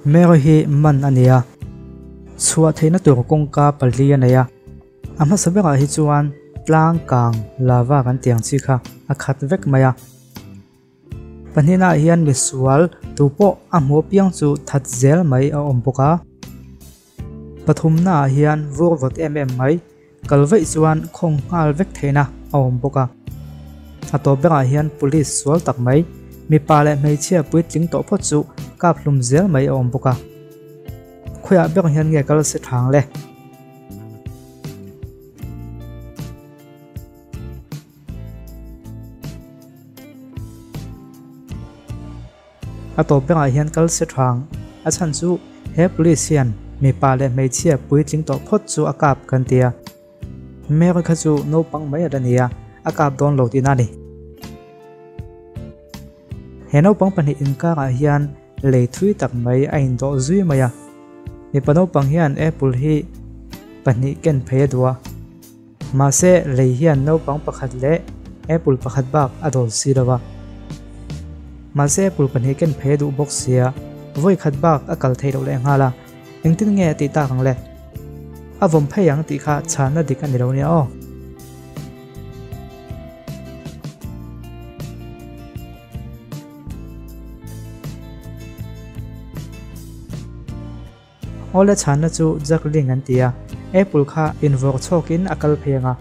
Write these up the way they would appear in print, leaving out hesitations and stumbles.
Mary hi man a ni a, chhuah theihna tur kawngka pali a nei a. A hmasa berah hi chuan tlang kang lava kan tih ang chi kha a khat vek mai a. Pahnihnaah hian misual tu pawh a hmu apiang chu that zel mai a awm bawk a. Pathumnaah hian vur vawt em em mai kal vaih chuan khawng nghal vek theihna a awm bawk a. A tawp berah hian police sual tak mai mipa leh hmeichhia puitling tawh phawt chu kap hlum zel mai a awm bawk a. Khawiah ber hian nge kal se thang le? A tawp berah hian kal se thang a chhan chu he police hian mipa leh hmeichhia puitling tawh phawt chu a kap kan ti a. Mary kha chu naupang mai a la ni a, a kap dawn lo tihna a ni. He naupang pahnih inkarah hian lei thui tak mai a indawh zui mai a. Mipa naupang hian apple hi pahnih ken phei a duh a. Mahse, lei hian naupang pakhat leh apple pakhat bak a dawl si lo a. Mahse, apple pahnih ken phei a duh bawk sia, vawi khat bak a kal theih loh leh nghal a. Engtin nge a tih tak ang le? A vawm phei ang tih kha chhanna dik a ni lo nia aw. Awle chhanna chu juggling an ti a, apple kha invawrh chhawkin a kal phei ang a.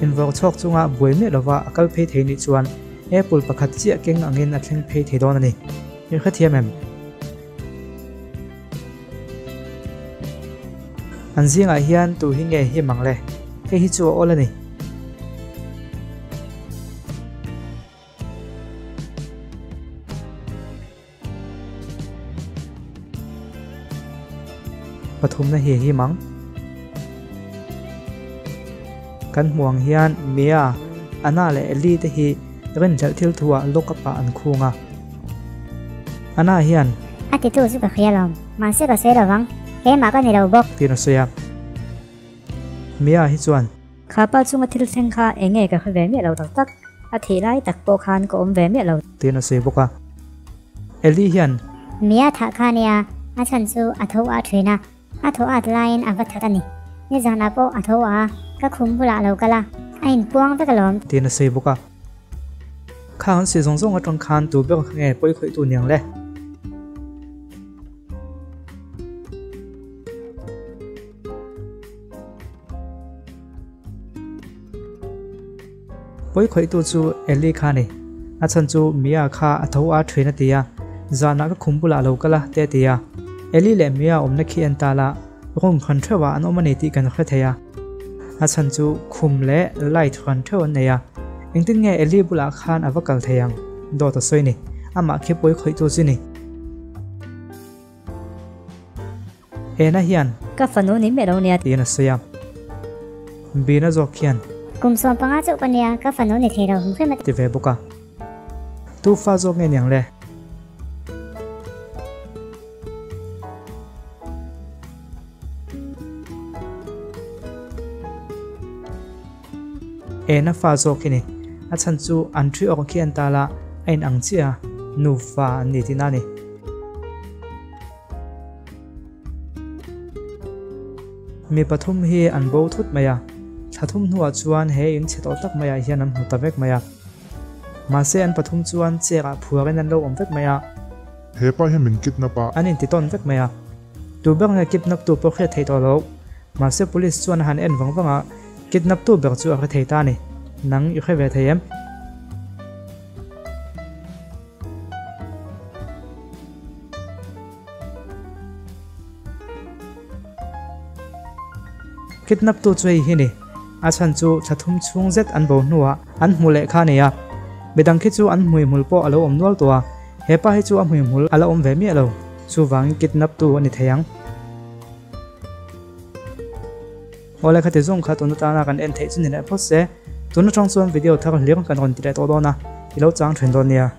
Invawrh chhawk chunga buai miah lova a kal phei thei nih chuan apple pakhat chiah keng angin a thleng phei thei dawn a ni. I hrethiam em? An zingah hian tu hi nge him ang le? Hei hi chu a awl a ni. Pathumna hi a him ang. Kan hmuh ang hian Mia, Anna leh Ellie te hi rinhlelh thil thuah lock up ah an khung a. Anna hian. A titu chu ka hria lawm, mahse ka sawi lovang, keimah ka ni lo bawk. Tiin a sawi a. Mia hi chuan. Kha pa chunga thil thleng kha eng nge ka hre ve miah lo tak tak, a thih lai tak pawh khan ka awm ve miah lo. Tiin a sawi bawk a. Eli hian. Mia thah kha nia, a chhan chu a tho ah thin a, a thaw at laiin a va that a ni. Nizanah pawh a tho a, ka khum bulah a lo kal a, a inpuang vek alawm. Tiin a sawi bawk a. Khang an sawi zawng zawng atang khan tu ber kha nge pawi khawih tu niang le? Pawi khawihtu chu Eli kha a ni. A chhan chu Mia kha a tho a thin a ti a, zanah ka khum bulah a lo kal a te a ti a. Eli leh Mia awmna khi en ta la, room hran theuhah an awm a ni tih kan hre thei a. A chhan chu khum leh light hran theuh an nei a. Engtin nge Eli bulah khan a va kal thei ang? Dawt a sawi ni. Amah khi pawi khawihtu chu ni. Ena hian. Ka fanu ni miah lo nia. Tiin a sawi a. Bina zawk hian. Kum 15 chauh ka nia, ka fanu ni thei lo hmu hrem a. Ti ve bawk a. Tu fa zawk nge niang le? Ena fa zawk hi ni. A chhan chu an thi awk khi an tal a, a in ang chiah a, nufa an ni tihna a ni. Mi pathum hi an bo thut mai a, thla thum hnuah chuan he in chhe tawh tak maiah hian an hmu ta vek mai a. Mahse an pathum chuan chek ah phuarin an lo awm vek mai a. He pa hian min kidnap a. An inti tawn vek mai a. Tu ber nge kidnap tu pawh hriat theih tawh lo. Mahse police chuan a han en vang vang a, kidnap tu ber chu a hre thei ta a ni. Nang i hre ve thei em? Kidnap tu chu hei hi ni. A chhan chu thla thum chhung zet an bo hnuah an hmu leh kha a nei a. Midang khi chu an hmuihmul pawh a lo awm nual tawh a. He pa hi chu a hmuihmul a la awm ve miah lo. Chuvangin kidnap tu a ni thei ang. Awle khati zawng kha tun atana kan en theih chu ni leh phawt se. Tun atang chuan video thar hlir kan rawn ti leh tawh dawn a, i lo chang thin dawn nia.